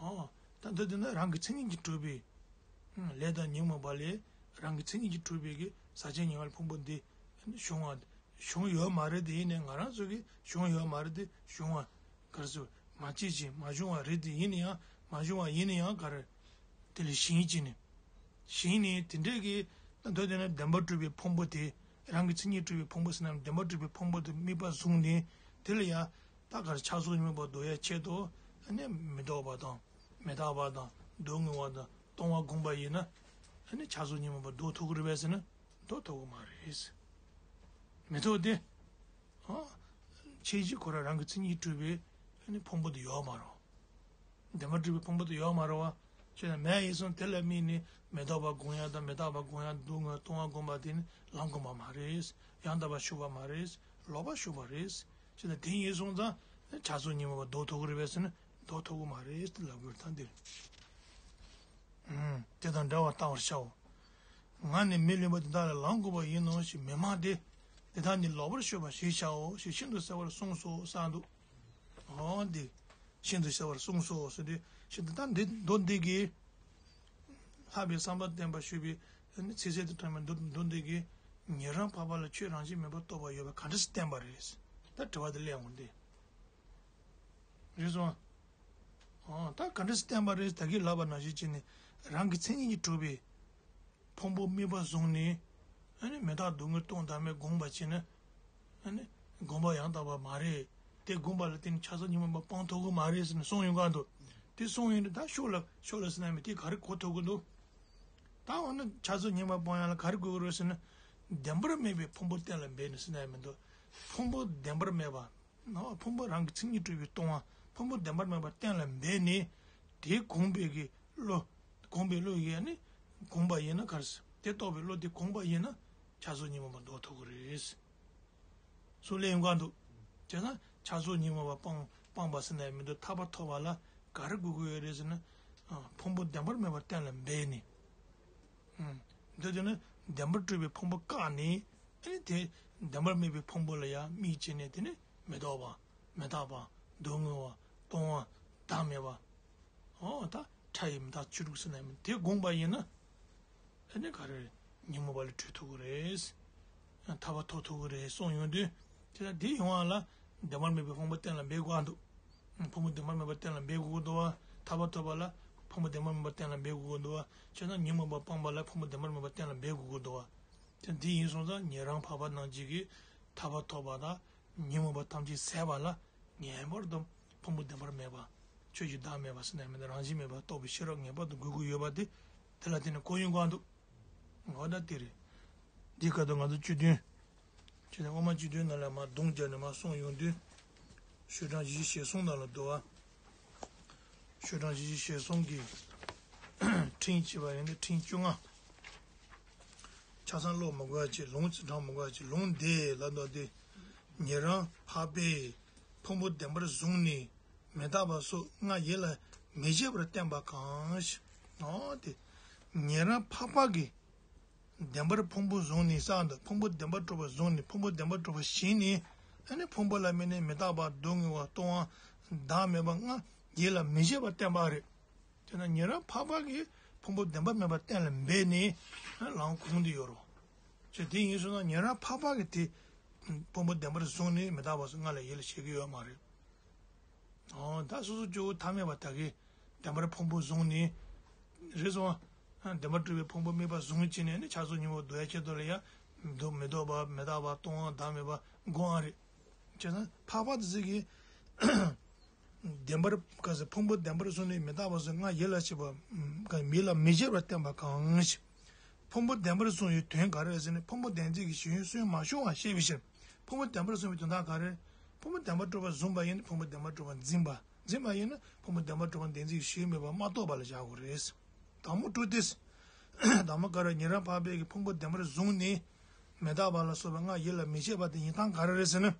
ཨོ། ད་འདི་འདི་ནི་རང་གི་མཚན་ཉིད་ཀྱིས་གྲུབ་པའི། ལས་དང་ཉོན་མོངས་པ་ལས་རང་གི་མཚན་ཉིད་ཀྱིས་གྲུབ་པའི་གི་ཟག་བཅས་ཉེ་བར་ཕུང་པོ་འདི་བྱུང་བ། བྱུང་ཡོད་མ་རེད་དེ་ཡིན་ནའི་ང་རང་ཚོ་གིས་བྱུང་ཡོད་མ་རེད་དེ་བྱུང་བ། ག་རེ་ཟེར་མ་སྐྱེས་ཤིང་མ་བྱུང་བ་རེད་དེ་ཡིན་ན་ཡང་མ་བྱུང་བ་ཡིན་ན་ཡང་ག་རེ། དེ་ལས་ཞེན་བྱས་ནས། ཞེན་ནས་དེ་འདྲས་ཀྱི་ད་འདོད་དེ་ན་བདེན་པར་གྲུབ་པའི་ཕུང་པོ་དེ་རང་གི་མཚན་ཉིད་གྲུབ་པའི་ཕུང་པོ་ཟེར་ན་བདེན་པར་གྲུབ་པའི་ཕུང་པོ་དེ་དམིགས་པ་བཟུང་ནས་དེ་ལ་ཡང་། ད་གར་ཆགས་སོགས་ཉོན་མོངས་པ་ཟློག་ཡ་ཆེད་དུ་ཨ་ནི་མི་ལྡོག་པ་དང་མི་རྟག་པ་དང་སྡུག་བསྔལ་བ་དང་ལྟུང་བ་བསྒོམས་པ་ཡིན་ན་ཨ་ནི་ཆགས་སོགས་ཉོན་མོངས་པ་ཟློག་ཐུབ་ཀྱི་རེད་པས་ཟེར་ན་ཟློག་ཐུབ་ཀྱི་མ་རེད། མི་ཐུབ་སྟེ། ཨ། ཁྱད་གཞི་ཁོ་རང་རང་གི་མཚན་ཉིད་གྲུབ་པའི་ཨ་ནི་ཕུང་པོ་དེ་ཡོད་མ་རེད། བདེན་པར་གྲུབ་པའི་ཕུང་པོ་དེ་ཡོད་མ་རེད་བ། ཅེ་ན་མེད་ཡིན་སོང་དེ་ལ་དམིགས་ནས་མི་ལྡོག་པ་སྒོམ་ཡ་དང་མི་རྟག་པ་སྒོམ་ཡ་སྡུག་བསྔལ་ལྟུང་བ་སྒོམ་པ་དེ་ནི་ལམ་སྒོམ་པ་མ་རེད། ཡང་དག་པ་ཞུགས་པ་མ་རེད། ལོག་པ་ཞུགས་པ་རེད། ཅེ་ན་དེ་ཡིན་སོང་ཙང་ཆགས་སོགས་ཉོན་མོངས་པ་ཟློག་ཐུབ་ཀྱི་རེད་པས་ཟེར་ན་ཟློག་ཐུབ་ཀྱི་མ་རེད་ཟེར་ལབ་དགོས་ད་འདིར། དེ་དང་འདྲ་བར་བལྟ་བར་བྱའོ། ང་ནི་མི་གླེན་པ་དེ་དག་ལ་ལམ་བསྒོམ་པ་ཡིན་ནོ་ཞེས་མི་སྨྲ་སྟེ། དེ་དག་ནི་ལོག་པར་ཞུགས་པ་ཞེས་བྱའོ་ཞེས་ཤིན་ཏུ་གསལ་བར་གསུངས་སོ་གསུངས་འདུག་འོ་འདི། ཤིན་ཏུ་གསལ་བར་གསུངས་སོ་ཟེར་དུས་ཤིན་ཏུ་ད་འདི་མདོ་འདི་གིས། ལྷག་པའི་བསམ་པ་བསྟན་པ་ཞུས་པའི་ཚིག་གསལ་དུ་དྲངས་པའི་མདོ་མདོ་འདི་གིས། ཉན་རང་འཕགས་པ་ལ་ཆོས་རང་བཞིན་མེད་པར་རྟོགས་པ་ཡོད་པ་ག་འདྲ་སེ་བསྟན་པ་རེད། ད་དྲི་བ་འདི་སླེབས་འོང་སྟེ། རེད་སོང་། ཨོ་ད་ག་འདྲ་སེ་བསྟན་པ་རེད་ད་གིན་ལབ་པ་ནང་བཞིན་བྱས་ནས་རང་གི་མཚན་ཉིད་ཀྱིས་གྲུབ་པའི་ཕུང་པོ་དམིགས་པ་བཟུང་ནས་ཨ་ནི་མི་རྟག་སྡུག་བསྔལ་སྟོང་བདག་མེད་སྒོམ་པ་བྱས་ན་ཨ་ནི་སྒོམ་པ་ཡང་དག་པ་མ་རེད། དེ་སྒོམ་པ་ལ་བརྟེན་ནས་ཆགས་སོགས་ཉོན་མོངས་པ་སྤང་ཐུབ་ཀྱི་མ་རེད་ཟེར་ནས་གསུངས་ཡོང་ག་འདུག་དེ་སོང་ཡོང་དུས་ད་ཤོག་ལ་ཤོག་ལ་ཟེར་ན་མི་དེ་ག་རེ་གོ་ཐུབ་ཀྱི་འདུག་ད་འོ་ན་ཆགས་སོགས་ཉིད་མ་སྤང་ཡག་ལ་ག་རེ་དགོས་ཀྱི་རེད་ཟེར་ན། བདེན་པར་མེད་པའི་ཕུང་པོ་གཏན་ལ་འབེབས་ནས་ཟེར་ན་ཡང་མི་འདུག་ཕུང་པོ་བདེན་པར་མེད་པ། ནོ། ཕུང་པོ་རང་གི་མཚན་ཉིད་གྲུབ་པའི་སྟོང་པ། ཕུང་པོ་བདེན་པར་མེད་པ་གཏན་ལ་འབེབས་ནས། དེ་དགོངས་པའི་གི་བློ། དགོངས་པའི་བློ་ཡིས་ནི་དགོངས་པ་ཡིན་ན་ག་རེ་ཟེར། དེ་རྟོགས་པའི་བློ་དེ་དགོངས་པ་ཡིན་ན་ཆགས་སོགས་ཉིད་མ་སྤངས་པ་ལྡོག་ཐུབ་ཀྱི་རེད། སུ་ལས་ཡོང་ག་འདུག་བྱས་ན་ཆགས་སོགས་ཉིད་མ་སྤངས་པ་སྤངས་པ་ཟེར་ན་ཡང་མི་འདུག་ཐར་པ་ཐོབ་པ་ལ་ག་རེ་དགོས་ཀྱི་ཡོད་རེད་ཟེར་ན། ཕུང་པོ་བདེན་པར་མེད་པ་གཏན་ལ་འབེབས་ནས། འདི་དེ་ནི་བདེན་པར་གྲུབ་པའི་ཕུང་པོ་བཀག་ནས། ཨ་ནི་དེ་བདེན་པར་མེད་པའི་ཕུང་པོ་ལ་ཡང་དམིགས་བྱས་ནས། དེ་ནི་མི་རྟོག་པ། མི་རྟག་པ། སྡུག་བསྔལ་བ། སྟོང་པ། བདག་མེད་པ། འོ་ད་ཕྲ་ཡི་མི་རྟག་སྤྱི་དྲུག་ཟེར་ན་ཡང་དེ་དགོངས་པ་ཡིན་ན། ཨ་ནི་ག་རེ་ཉོན་མོངས་པ་ལས་གྲོལ་ཐུབ་ཀྱི་རེད། ཐར་པ་ཐོབ་ཐུབ་ཀྱི་རེད་གསུངས་ཡོང་དུས། དེ་ལྟར་འདི་ཡོང་བ་ལ་བདེན་པར་མེད་པའི་ཕུང་པོ་གཏན་ལ་འབེབས་དགོས་འདུག་ཕུང་པོ་བདེན་པར་མེད་པ་གཏན་ལ་འབེབས་དགོས་འདུག་བ། ཐར་པ་ཐོབ་པ་ལ་ཕུང་པོ་བདེན་པར་མེད་པ་གཏན་ལ་འབེབས་དགོས་འདུག་བ། བྱས་ན་ཉོན་མོངས་པ་སྤངས་པ་ལ་ཕུང་པོ་བདེན་པར་མེད་པ་གཏན་ལ་འབེབས་དགོས་འདུག་བ། དེ་འདི་ཡིན་སོང་ཙང་ཉན་རང་འཕགས་པ་རྣམས་ཀྱིས་ཀྱི་ཐར་པ་ཐོབ་པ་དང་ཉོན་མོངས་པ་ཐམས་ཅད་ཟད་པ་ལ་ངེས་པར་དུ་ཕུང་པོ་བདེན་པར་མེད་པ། ཆོས་ཀྱི་བདག་མེད་པ་ཟེར་ན་མི་འདུག་རང་བཞིན་མེད་པ་རྟོགས་པའི་ཤེས་རབ་ངེས་པར་དུ་དགོས་ཀྱི་ཡོད་པ་དེ། དེ་ལ་བརྟེན་ནས་གོ་ཡོང་གང་འདུག་འོ་ད་དེ་རེད། འདི་སྐབས་དུ་ང་ཚོ་བཅུ་བདུན། བྱས་ནས་དབུ་མ་བཅུ་བདུན་ནང་ལ་མར་གདོང་བརྒྱབ་ནས་མར་གསུངས་ཡོང་དུས། ཤོག་གྲངས་བཞི་བཅུ་ཞེ་གསུམ་ནང་ལ་འདུག་བ། ཤོག་གྲངས་བཞི་བཅུ་ཞེ་གསུམ་གྱི་ཕྲེང་བཅུ་པ་ཡིན་ན་ཕྲེང་བཅོ་ལྔ། ཆ་ཚང་ཀློག་མི་དགོས་ཅིག་ལུང་ཚིག་བགྲང་མི་དགོས་ཅིག་ལུང་འདི་ལ་འདོད་དེ། ཉན་རང་འཕགས་པས་ཕུང་པོ་བདེན་པར་བཟུང་ནས་མི་རྟག་པ་སོགས་ལྔ་ཡིད་ལ་མི་བྱེད་པར་བསྟན་པ་གང་ཞིག་འོ་དེ། ཉན་རང་འཕགས་པ་གིས་བདེན་པར་ཕུང་པོ་བཟུང་ནས་ས་འདི་ཕུང་པོ་བདེན་པར་གྲུབ་པ་བཟུང་ནས་ཕུང་པོ་བདེན་པར་གྲུབ་པ་ཞེན་ནས། ཨ་ནི་ཕུང་པོ་ལ་དམིགས་ནས་མི་རྟག་པ་སྡུག་བསྔལ་བ་སྟོང་པ་བདག་མེད་པ་ལྔ་ཡིད་ལ་མི་བྱེད་པར་བསྟན་པ་རེད། དེས་ན་ཉན་རང་འཕགས་པ་གིས་ཕུང་པོ་བདེན་པར་མེད་པ་གཏན་ལ་འབེབས་ནས་ལམ་ཁུངས་འདི་ཡོད་རེད། ཅེས་དེ་ཡིན་སོང་ན་ཉན་རང་འཕགས་པ་གིས་དེ་ཕུང་པོ་བདེན་པར་བཟུང་ནས་མི་རྟག་པ་སོགས་ལྔ་ལ་ཡིད་ལ་བྱེད་ཀྱི་ཡོད་མ་རེད། ཨོ་ད་སོ་སོ་སྐྱེ་བོ་ཐ་མལ་པ་དག་གིས་བདེན་པར་ཕུང་པོ་བཟུང་ནས། རེད་སོང་ཨ། བདེན་པར་གྲུབ་པའི་ཕུང་པོ་དམིགས་པ་བཟུང་བྱས་ནས་ནི་ཆགས་སོགས་ཉོན་མོངས་བ་ལྡོག་ཡག་ཆེད་དུ་ལ་ཡང་མི་རྟག་མི་རྟོག་པ་མི་རྟག་པ་སྟོང་པ་བདག་མེད་པ་དགོངས་པ་རེད། བྱས་ཙང་འཕགས་པ་དེ་ཚོ་གིས་བདེན་པར་ག་ཟེར་ཕུང་པོ་བདེན་པར་བཟུང་ནས་མི་རྟག་པ་སོགས་ལྔ་ཡིད་ལ་བྱེད་པ་ག་མི་ལ་མི་བྱེད་པར་བསྟན་པ་གང་ཞིག་ཕུང་པོ་བདེན་པར་བཟུང་བའི་དོན་ག་རེ་ཟེར་ན་ཕུང་པོ་བདེན་འཛིན་གྱི་ཞེན་ཡུལ་སུན་མ་ཤོར་བར་ཤེས་པའི་ཕྱིར། ཕུང་པོ་བདེན་པར་བཟུང་བའི་དོན་དག་ག་རེ། ཕུང་པོ་བདེན་པར་གྲུབ་པ་བཟུང་བ་ཡིན་ན་ཕུང་པོ་བདེན་པར་གྲུབ་པ་འཛིན་པ། འཛིན་པ་ཡིན་ན་ཕུང་པོ་བདེན་པར་གྲུབ་པ་བདེན་འཛིན་གྱི་ཞེན་ཡུལ་མེད་པར་མ་རྟོགས་པ་ལ་བཞག་དགོས་རེད། དང་པོ་དྲུག་སྟེ། དང་པོ་ག་རེ་ཉན་རང་འཕགས་པས་ཀྱི་ཕུང་པོ་བདེན་པར་བཟུང་ནས་མི་རྟག་པ་ལ་སོགས་པ་ལྔ་ཡིད་ལ་མི་བྱེད་པ་དེ་ཡིན་སྟངས་ག་རེ་རེད་ཟེར་ན།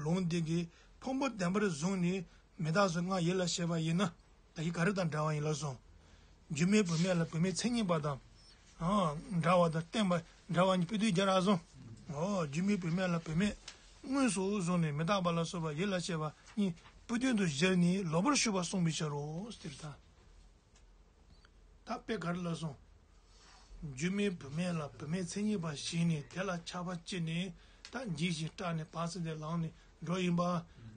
ལུང་འདི་གིས་ཕུང་པོ་བདེན་པར་བཟུང་ནས་མི་རྟག་སོགས་ལྔ་ཡིད་ལ་བྱེད་པ་ཡིན་ན། ད་གིན་ག་རེ་དང་འདྲ་བ་ཡིན་ལབ་སོང་། སྒྱུ་མའི་བུད་མེད་ལ་བུད་མེད་མཚན་ཉིད་པ་དང་། ཨ། འདྲ་བ་དང་བསྟན་པ་འདྲ་བ་གཉིས་དཔེ་དོན་རྒྱག་རག་སོང་། ཨོ། སྒྱུ་མའི་བུད་མེད་ལ་བུད་མེད་དངོས་སུ་བཟུང་ནས་མི་རྟག་པ་ལ་སོགས་པ་ཡིད་ལ་བྱེད་པ་གཉིས་དཔེ་དོན་དུ་གཞིར་ནས་ལོག་པར་ཞུགས་པ་གསུངས་པའི་ཕྱིར་རོ། ཟེར་ད། ད་དཔེ་ག་རེ་ལབ་སོང་། སྒྱུ་མའི་བུད་མེད་ལ་བུད་མེད་མཚན་ཉིད་པ་ཞེན་ནས་དེ་ལ་ཆགས་པ་སྐྱེས་ནས་ད་འཇིགས་ཤིང་སྐྲག་ནས་བར་སྲིད་དེ་ལངས་ནས་འགྲོ་ཡིན་པ།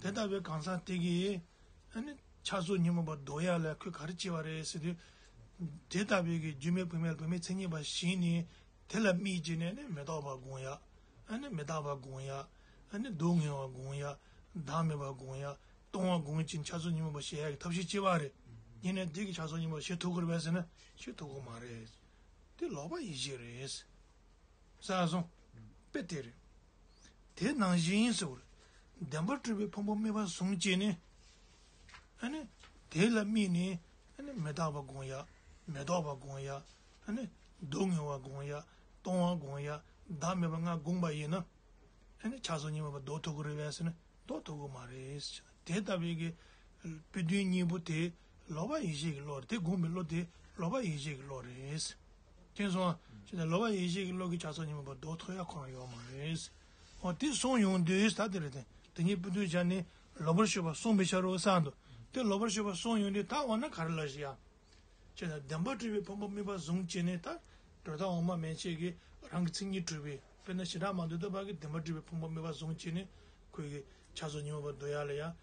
དེ་ལྟ་བུའི་གང་ཟག་དེ་གིས། ཨ་ནི་ཆགས་སོགས་ཉོན་མོངས་པ་ལྡོག་ཡག་ལ་ཁོས་ག་རེ་བྱས་པ་རེད་ཟེར་དུས། དེ་ལྟ་བུའི་གི་སྒྱུ་མའི་བུད་མེད་ལ་བུད་མེད་མཚན་ཉིད་པ་ཞེན་ནས་དེ་ལ་དམིགས་བྱས་ནས་ནི་མི་རྟག་པ་སྒོམ་ཡག་ཨ་ནི་མི་རྟག་པ་སྒོམ་ཡག་ཨ་ནི་སྡུག་བསྔལ་བ་སྒོམ་ཡག་བདག་མེད་པ་སྒོམ་ཡག་སྟོང་པ་སྒོམ་བྱས་ནས་ཆགས་སོགས་ཉོན་མོངས་པ་ཞི་ཡག་གི་ཐབས་ཤེས་བྱས་པ་རེད། ཡིན་ནའི་དེ་གིས་ཆགས་སོགས་ཉོན་མོངས་པ་ཞི་ཐུབ་ཀྱི་རེད་པས་ཟེར་ན་ཞི་ཐུབ་ཀྱི་མ་རེད། དེ་ལོག་པ་ཡིད་བྱེད་རེད། ཟེར་སོང་། དཔེ་དེ་རེད། དེ་ནང་བཞིན་ཟེར་བ་རེད། བདེན་པར་གྲུབ་པའི་ཕུང་པོ་དམིགས་པ་བཟུང་བྱས་ནས། ཨ་ནི། དེ་ལ་དམིགས་ནས། ཨ་ནི་མི་རྟག་པ་སྒོམ་ཡག་མི་ལྡོག་པ་སྒོམ་ཡག་ཨ་ནི། སྡུག་བསྔལ་བ་སྒོམ་ཡག་སྟོང་པ་སྒོམ་ཡག་བདག་མེད་པ་ལྔ་བསྒོམས་པ་ཡིན་ན། ཨ་ནི་ཆགས་སོགས་ཉོན་མོངས་པ་ལྡོག་ཐུབ་ཀྱི་རེད་པས་ཟེར་ན། ལྡོག་ཐུབ་ཀྱི་མ་རེད། དེ་ལྟ་བུའི་གི་དཔེ་དོན་གཉིས་པོ་དེ་ལོག་པ་ཡིད་བྱེད་ཀྱི་བློ་རེད། དེ་སྒོམ་པའི་བློ་དེ་ལོག་པ་ཡིད་བྱེད་ཀྱི་བློ་རེད། མཁྱེན་སོང་ཨ། ཅི་ནས་ལོག་པ་ཡིད་བྱེད་ཀྱི་བློ་གིས་ཆགས་སོགས་ཉོན་མོངས་པ་ལྡོག་ཐུབ་ཡག་ཁོ་རང་ཡོད་མ་རེད། འོ་དེ་གསུངས་ཡོང་དུས་ད་དེ་རེད་དེ། དེ་ཉིད་དཔེ་དོན་བྱས་ནས་ལོག་པར་ཞུགས་པ་གསུངས་པའི་ཕྱིར་རོ་གསུངས་འདུག་དེ་ལོག་པར་ཞུགས་པ་གསུངས་ཡོང་དུས་ད་འོ་ན་ག་རེ་ལབ་ཤེས་ཡ། ཅེ་ན་བདེན་པར་གྲུབ་པའི་ཕུང་པོ་དམིགས་པ་བཟུང་བྱས་ནས་ད། སྒྲོ་བཏགས་འོག་མ་མན་ཆད་ཀྱིས་རང་གི་མཚན་ཉིད་གྲུབ་པའི་དཔེར་ན་བྱེ་བྲག་མ་དོན་ལྡན་པ་གིས་བདེན་པར་གྲུབ་པའི་ཕུང་པོ་དམིགས་པ་བཟུང་བྱས་ནས་ཁོས་ཀྱི་ཆགས་སོགས་ཉོན་མོངས་པ་ལྡོག་ཡག་ལ་ཡང་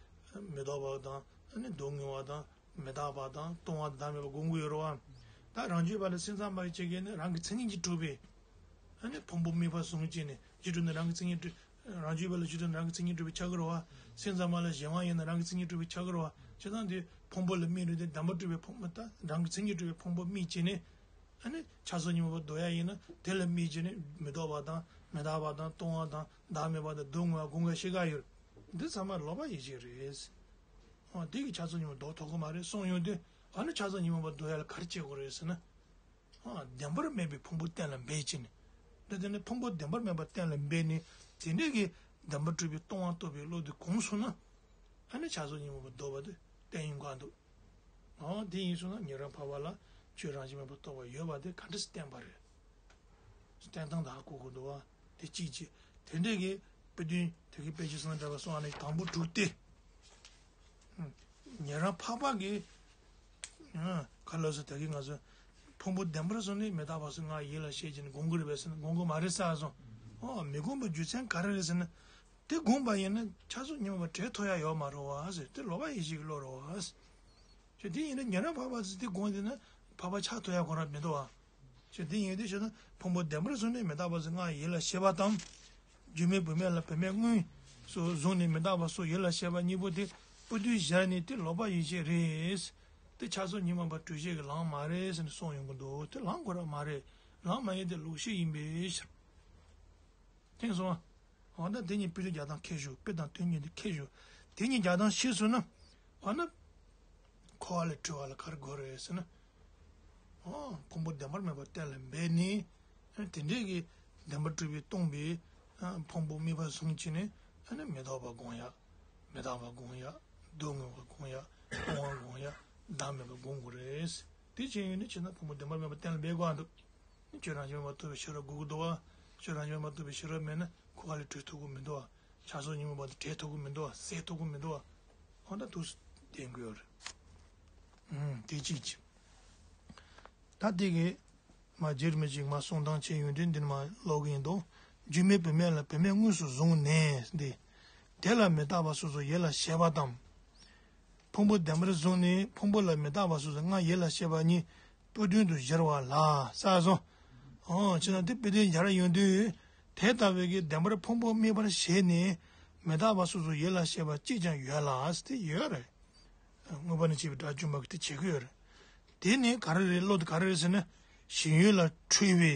མི་ལྡོག་པ་དང་ཨ་ནི་སྡུག་བསྔལ་བ་དང་མི་རྟག་པ་དང་སྟོང་པ་བདག་མེད་པ་སྒོམ་གྱི་ཡོད་རེད་བ། ད་རང་རྒྱུད་པ་ལ་སེམས་ཙམ་པ་ཡི་ཆེད་ཀྱིས་ནི་རང་གི་མཚན་ཉིད་ཀྱིས་གྲུབ་པའི་ཨ་ནི་ཕུང་པོ་དམིགས་པ་བཟུང་བྱས་ནས་རྒྱུ་གྲུབ་ནི་རང་གི་མཚན་ཉིད་གྲུབ། རང་རྒྱུད་པ་ལ་རྒྱུ་གྲུབ་ནི་རང་གི་མཚན་ཉིད་གྲུབ་པའི་ཆགས་ཀྱི་རེད་བ། སེམས་ཙམ་པ་ལ་གཞན་དབང་ཡིན་ན་རང་གི་མཚན་ཉིད་གྲུབ་པའི་ཆགས་ཀྱི་རེད་བ། བྱས་ཙང་དེ། ཕུང་པོ་ལ་དམིགས་རེད་དེ། བདེན་པར་གྲུབ་པའི་ཕུང་པོ་དང་རང་གི་མཚན་ཉིད་གྲུབ་པའི་ཕུང་པོ་དམིགས་བྱས་ནས། ཨ་ནི་ཆགས་སོགས་ཉོན་མོངས་པ་བཟློག་ཡ་ཡིན་ན། དེ་ལ་དམིགས་བྱས་ནས་མི་ལྡོག་པ་དང་མི་རྟག་པ་དང་སྟོང་བ་དང་བདག་མེད་པ་དང་སྡུག་བསྔལ་བ་སྒོམ་དགོས་ཤེས་ག་ཡོད། འདི་ཚང་མ་ལོག་པ་ཡིད་བྱེད་རེད། ཨ། དེ་གིས་ཆགས་སོགས་ཉོན་མོངས་པ་བཟློག་ཐུབ་ཀྱི་མ་རེད་གསུངས་ཡོང་དུས། ཨ་ནི་ཆགས་སོགས་ཉོན་མོངས་པ་བཟློག་ཡ་ལ་ག་རེ་བྱེད་དགོས་རེད་ཟེར་ན། ཨ། བདེན་པར་མེད་པའི་ཕུང་པོ་གཏན་ལ་འབེབས་བྱས་ནས། འདི་དེ་ནི་ཕུང་པོ་བདེན་པར་མེད་པ་གཏན་ལ་འབེབས་ནས། དེ་འདྲས་ཀྱི་བདེན་པར་གྲུབ་པའི་སྟོང་པ་རྟོགས་པའི་བློ་དེ་གོམས་སོང་ན། ཨ་ནི་ཆགས་སོགས་ཉོན་མོངས་པ་བཟློག་པ་དེ་བསྟན་ཡོང་གི་འདུག། ཨ། དེ་ཡིན་སོང་ན་ཉན་རང་འཕགས་པ་ལ་ཆོས་རང་བཞིན་མེད་པར་རྟོགས་པ་ཡོད་པ་དེ་ག་འདྲས་སེ་བསྟན་པ་རེད། བསྟན་སྟངས་དེ་ཧ་གོ་དགོས་འདུག་བ། དེ་གཅིག་བྱས། དེ་འདྲས་ཀྱི་དཔེ་དོན་དེ་གའི་དཔེ་ཆ་སོང་ན་འདྲ་བ་སོང་། ཨ་ནི་དང་པོ་དྲུག་སྟེ། ཨ། ཉན་རང་འཕགས་པ་གིས། ཨ། ག་ལབ་སོང་། དེ་གའི་ང་ཚོ་ཕུང་པོ་བདེན་པར་བཟུང་ནས་མི་རྟག་པ་སོགས་ལྔ་ཡིད་ལ་བྱེད་ཅེས་ནས་སྒོམ་དགོས་རེད་པས་ཟེར་ན། སྒོམ་དགོས་མ་རེད་ཟེར་སོང་། ཨོ། མི་སྒོམ་པའི་རྒྱུ་མཚན་ག་རེ་རེད་ཟེར་ན། དེ་སྒོམ་པ་ཡིན་ན་ཆགས་སོགས་ཉོན་མོངས་པ་བྲལ་ཐུབ་ཡ་ཡོད་མ་རེད་བ་ཟེར། དེ་ལོག་པ་ཡིད་བྱེད་ཀྱི་བློ་རེད་བ་ཟེར། ཅེས། དེ་ཡིན་ན་ཉན་རང་འཕགས་པ་ཟེར་དེ་སྒོམ་དེ་ན་འཕགས་པ་ཆགས་ཐུབ་ཡ་ཁོ་རང་མི་འདུག་བ། ཅེས། དེ་ཡིན་དུས་ཞེ་ན། ཕུང་པོ་བདེན་པར་བཟུང་ནས་མི་རྟག་པ་སོགས་ལྔ་ཡིད་ལ་བྱེད་པ་དང་། སྒྱུ་མའི་བུད་མེད་ལ་བུད་མེད་དངོས་སུ་བཟུང་ནས་མི་རྟག་པ་སོགས་ཡིད་ལ་བྱེད་པ་གཉིས་པོ་དེ་སྤུ་སྡུད་སྦྱར་ནས་དེ་ལོག་པ་ཡིད་བྱེད་རེད། དེ་ཆགས་སོགས་ཉོན་མོངས་པ་གྲོལ་བྱེད་ཀྱི་ལམ་མ་རེད་ཟེར་ནས་གསུངས་ཡོང་གི་འདུག། དེ་ལམ་ཁོ་རང་མ་རེད། ལམ་མ་ཡིན་ཏེ་ལོག་ཤེས་ཡིན་པའི་ཕྱིར། མཁྱེན་སོང་ང་། འོ་ན་དེ་གཉིས་དཔེ་དོན་རྒྱག་སྟངས་ཁྱད་ཞུགས། དཔེ་དང་དོན་གཉིས་དེ་ཁྱད་ཞུགས། དེ་གཉིས་རྒྱག་སྟངས་ཤེས་སོང་ན། འོ་ན། འཁོར་བ་ལས་གྲོལ་བ་ལ་ག་རེ་དགོས་རེད་ཟེར་ན། འོ། ཕུང་པོ་བདེན་པར་མེད་པ་གཏན་ལ་འབེབས་ནས། དེ་འདྲས་ཀྱི་བདེན་པར་གྲུབ་པའི་སྟོང་པའི་ཕུང་པོ་དམིགས་པ་བཟུང་བྱས་ནས། ཨ་ནི་མི་ལྡོག་པ་སྒོམ་ཡ། མི་རྟག་པ་སྒོམ་ཡ། སྡུག་བསྔལ་བ་སྒོམ་ཡ། སྟོང་བ་སྒོམ་ཡ། བདག་མེད་པ་སྒོམ་དགོས་རེད། དེ་བྱས་ཡོང་དུས་ཕྱིན་ན་ཕུང་པོ་བདེན་པར་མེད་པ་གཏན་ལ་འབེབས་དགོས་འདུག། ཁྱོད་རང་བཞིན་མེད་པར་རྟོགས་པའི་ཤེས་རབ་དགོས་ཀྱི་འདུག་བ། ཁྱོད་རང་བཞིན་མེད་པར་རྟོགས་པའི་ཤེས་རབ་མེད་ན་འཁོར་བ་ལས་གྲོལ་ཐུབ་ཀྱི་མི་འདུག་བ། ཆགས་སོགས་ཉོན་མོངས་པ་དེ་བྲལ་ཐུབ་ཀྱི་མི་འདུག་བ། སེལ་ཐུབ་ཀྱི་མི་འདུག་བ། འོ་ན་འདུག་སེ་བསྟན་དགོས་ཡོད་རེད། ཨུམ། དེ་གཅིག་བྱས། ད་དེ་གི་མ་རྗེ་རིན་པོ་ཆེས་མ་གསུང་སྟངས་བྱས་ཡོང་དུས་འདི་ནས་མ་ཀློག་གི་ཡིན་འདུག། སྒྱུ་མའི་བུད་མེད་ལ་བུད་མེད་དངོས་སུ་བཟུང་ནས་འདི། དེ་ལ་མི་རྟག་པ་སོགས་སུ་ཡིད་ལ་བྱེད་པ་དང་། ཕུང་པོ་བདེན་པར་བཟུང་ནས་ཕུང་པོ་ལ་མི་རྟག་པ་སོགས་སུ་ལྔ་ཡིད་ལ་བྱེད་པ་གཉིས་སྤུ་སྡུད་དུ་སྦྱར་བ་ལ་ཟེར་སོང་། འོ། ཅེ་ན་དེ་དཔེ་དོན་སྦྱར་ཡོང་དུས། དེ་ལྟ་བུའི་གི་བདེན་པར་ཕུང་པོ་དམིགས་པར་བྱས་ནས་མི་རྟག་པ་སོགས་སུ་ཡིད་ལ་བྱེད་པ་གཅིག་ཀྱང་ཡོད་ལ་ཟེར་དེ་ཡོད་རེད། མངོན་པ་ནས་བྱས་པའི་དགྲ་བཅོམ་པ་གིས་དེ་བྱེད་ཀྱི་ཡོད་རེད། དེ་ནི་ག་རེ་རེད། བློ་དེ་ག་རེ་རེད་ཟེར་ན། ཞེན་ཡུལ་ལ་འཁྲུལ་པའི་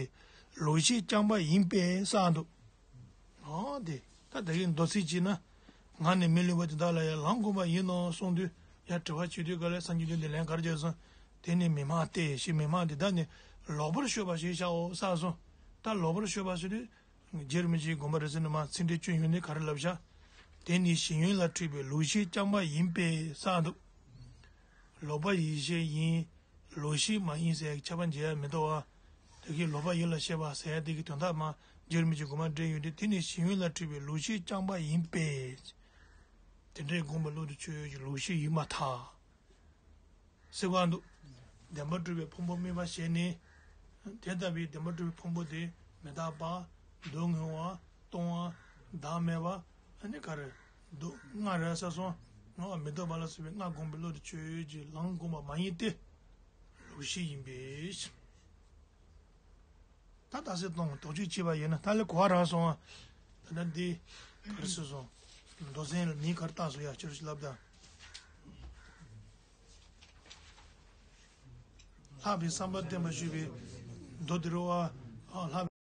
ལོག་ཤེས་རྐྱང་པ་ཡིན་པས་ཟེར་འདུག། ཨོ་དེ། ད་དེ་གི་མདོ་ཚིག་གཅིག་ན། ང་ནི་མི་སླུ་བ་དེ་དག་ལ་ཡང་ལམ་སྒོམ་པ་ཡིན་ནོ་གསུངས་དུས། ཡང་དྲི་བ་བྱེད་དུས་ག་ལ་སངས་རྒྱས་བཅོམ་ལྡན་འདས་ལན་ག་རེ་བརྒྱབ་སོང་། དེ་ནི་མི་སྨྲ་སྟེ་ཞེས་མི་སྨྲ་འདི་དག་ནི་ལོག་པར་ཤོད་པ་ཞེས་བྱའོ་ཟེར་སོང་། ད་ལོག་པར་ཤོད་པ་ཟེར་དུས། རྗེ་རིན་པོ་ཆེའི་དགོངས་པ་རེད་ཟེར་ནས་མ་ཚིག་འགྲེལ་བསྐྱོན་ཡོང་ནས་ག་རེ་ལབ་བཞག། དེ་ནི་ཞེན་ཡུལ་ལ་འཁྲུལ་པའི་ལོག་ཤེས་རྐྱང་པ་ཡིན་པས་ཟེར་འདུག། ལོག་པ་ཡིད་བྱེད་ཡིན། ལོག་ཤེས་མ་ཡིན་ཟེར་ཁྱད་པར་འབྱེད་ཡ་མི་འདུག་བ། དེ་གའི་ལོག་པ་ཡིད་ལ་བྱེད་པ་ཟེར་ཡ་དེ་གི་དོན་དག་མ་རྗེ་རིན་པོ་ཆེའི་དགོངས་པ་འགྲེལ་ཡོང་དུས། དེ་ནི་ཞེན་ཡུལ་ལ་འཁྲུལ་པའི་ལོག་ཤེས་རྐྱང་པ་ཡིན་པས། དེ་འདྲའི་སྒོམ་པའི་བློ་དེ་ཆོས་ཀྱི་ལོག་ཤེས་ཡིན་མ་ཐག། ཟེར་བ་འདུག། བདེན་པར་གྲུབ་པའི་ཕུང་པོ་དམིགས་པ་བྱས་ནས། དེ་ལྟ་བུའི་བདེན་པར་གྲུབ་པའི་ཕུང་པོ་དེ་མི་རྟག་པ། སྡུག་བསྔལ་བ། སྟོང་པ། བདག་མེད་པ། ཨ་ནི་ག་རེ། སྡུག་བསྔལ་རེད་ཟེར་སོང་། ང་བ་མི་ལྡོག་པ་ལ་སོགས་པའི་ལྔ་སྒོམ་པའི་བློ་དེ་ཆོས་ཀྱི་ལམ་སྒོམ་པ་མ་ཡིན་ཏེ། ལོག་ཤེས་ཡིན་པས། ད་རྟགས་གསལ་སྟོང་དོགས་གཅོད་བྱས་པ་ཡིན་ན་ད་ལས་གོ་བ་རག་སོང་ང་། ད་ལྟ་འདི་ག་རེ་ཟེར་སོང་། མདོ་ཚན་ལ་མིང་ག་རེ་བཏགས་སོང་ཡ། ཁྱོད་རང་ཞིག་ལབ་དང་། ལྷག་པའི་བསམ་པ་བརྟན་པར་ཞུས་པའི་མདོ་དེ་རེད་བ། ཨ། ལྷག